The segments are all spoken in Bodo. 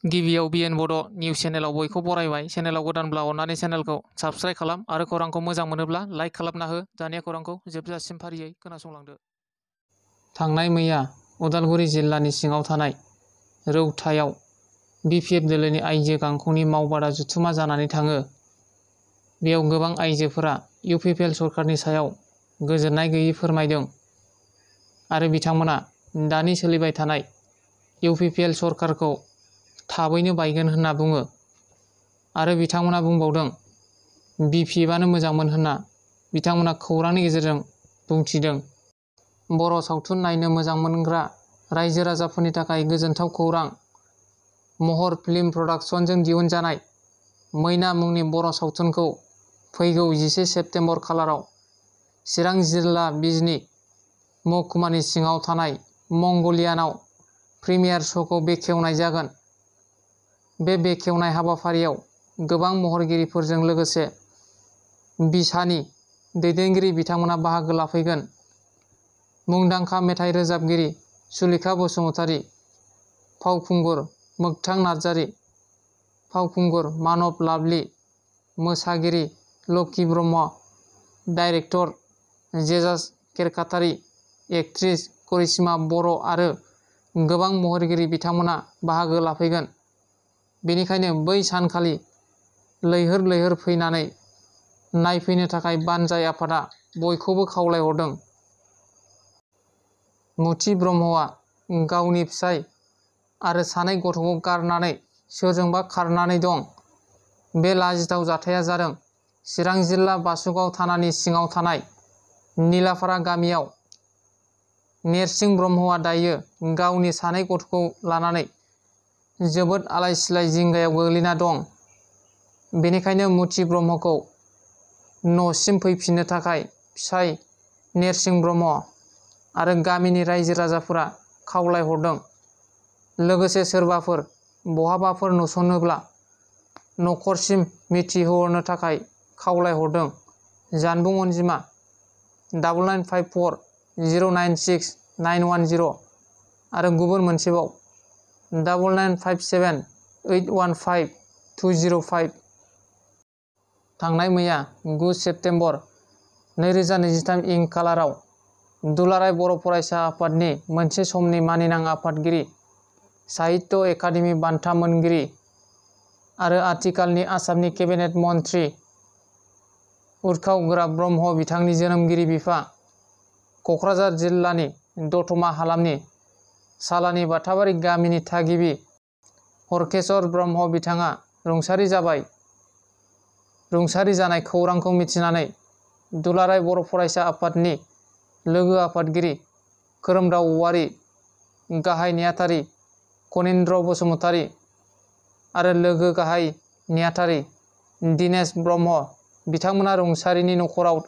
गिबियाव बिएन बड' निउस चेनेलाव बयखौ बरायबाय। चेनेलाव गोदानब्ला अननानै चेनेलखौ साबस्क्राइब खालाम आरो खौरांखौ मोजां मोनोब्ला लाइक खालामना हो। दानिया खौरांखौ जोबजासिम फारियै खोनासंलांदो। थांनाय मैया उदालगुरि जिल्लानि सिङाव थानाय रौतायाव बिपिएफ दोलोनि आइजो गांखंनि मावबादा जथुमा जानानै थाङो। बेयाव गोबां आइजोफोरा इउपिपिएल सरकारनि सायाव गोजोननाय गैयै फोरमायदों आरो बिथांमोना दानि सोलिबाय थानाय इउपिपिएल सरकारखौ थाबैनो बायगोन होनना बुङो आरो बिथांमोना बुंबावदों बिपिएफआनो मोजांमोन होनना बिथांमोना खौरांनि गेजेरजों बुंथिदों। बर' सावथुन नायनो मोजां मोनग्रा रायजो राजाफोरनि थाखाय गोजोनथाव खौरां। महर फिल्म प्रडाक्शनजों दिहुनजानाय मैना मुंनि बर' सावथुनखौ फैगौ 11 सेप्तेम्बर खालाराव चिरां जिल्ला बिजनी महकुमानि सिङाव थानाय मंगलियानाव प्रिमियार श'खौ बेखेवनाय जागोन। बे बेखेवनाय हाबाफारियाव गोबां महरगिरिफोरजों लोगोसे बिसानि दैदेनगिरि बिथांमोना बाहागो लाफैगोन। मुंदांखा मेथाइ रोजाबगिरि सुलेखा बसुमतारी, फावखुंगुर मोगथां नार्जारी, फावखुंगुर मानब लाभलि, मोसागिरि लकी ब्रह्म, डाइरेक्टर जेजाज खेरखातारि, एक्ट्रिस करिश्मा बर' आरो गोबां महरगिरि बिथांमोना बाहागो लाफैगोन। बेनिखायनो बै सानखालि लैहोर लैहोर फैनानै नायफैनो थाखाय बानजाय आफादा बयखौबो खावलायहरदों। मुथि ब्रह्मआ गावनि फिसाय आरो सानै गथ'खौ गारनानै सोरजोंबा खारनानै दं। बे लाजिथाव जाथाया जादों चिरां जिल्ला बासुगाव थानानि सिङाव थानाय निलाफारा गामियाव। नेरसिं ब्रह्मआ दायो गावनि सानै गथ'खौ लानानै जोबोद आलाय सिलाय जिंगायाव गोग्लैना दं। बेनिखायनो मुथि ब्रह्मखौ न'सिम फैफिननो थाखाय फिसाय नेरसिं ब्रह्म आरो गामिनि रायजो राजाफोरा खावलायहरदों। लोगोसे सोरबाफोर बहाबाफोर नुसनोब्ला न'खरसिम मिथिहोहरनो थाखाय खावलायहरदों। जानबुं अनजिमा 9954096910 आरो गुबुन मोनसेबाव 9957815205। थांनाय मैया 9 सेप्तेम्बर 2023 इं खालाराव दुलाराय बर' फरायसा आफादनि मोनसे समनि मानिनां आफादगिरि, साहित्य एकाडेमि बान्था मोनगिरि आरो आथिखालनि आसामनि केबिनेट मन्त्रि उर्खाव गोरा ब्रह्म बिथांनि जोनोमगिरि बिफा, क'क्राझार जिल्लानि दतमा हालामनि सालानि बाथाबारि गामिनि थागिबि हरकेश्वर ब्रह्म बिथाङा रुंसारि जाबाय। रुंसारि जानाय खौरांखौ मिथिनानै दुलाराय बर' फरायसा आफादनि लोगो आफादगिरि खोरोमदाव औवारी, गाहाय नेहाथारि कनिन्द्र बसुमतारी आरो लोगो गाहाय नेहाथारि दिनेश ब्रह्म बिथांमोना रुंसारिनि न'खराव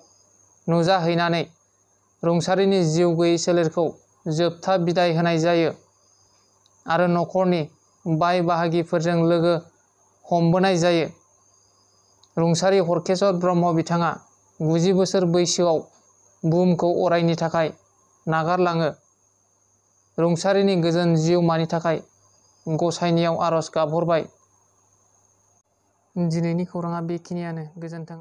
नुजाहैनानै रुंसारिनि जिउ गैयै सोलेरखौ जोबथा बिदाय होनाय जायो आरो न'खरनि बाय बाहागिफोरजों लोगो हमबोनाय जायो। रुंसारि हरकेश्वर ब्रह्म बिथाङा 90 बोसोर बैसोआव बुहुमखौ अरायनि थाखाय नागारलाङो। रुंसारिनि गोजोन जिउमानि थाखाय गसाइनियाव आरज गाबहरबाय। दिनैनि खौराङा बेखिनियानो। गोजोन्थों।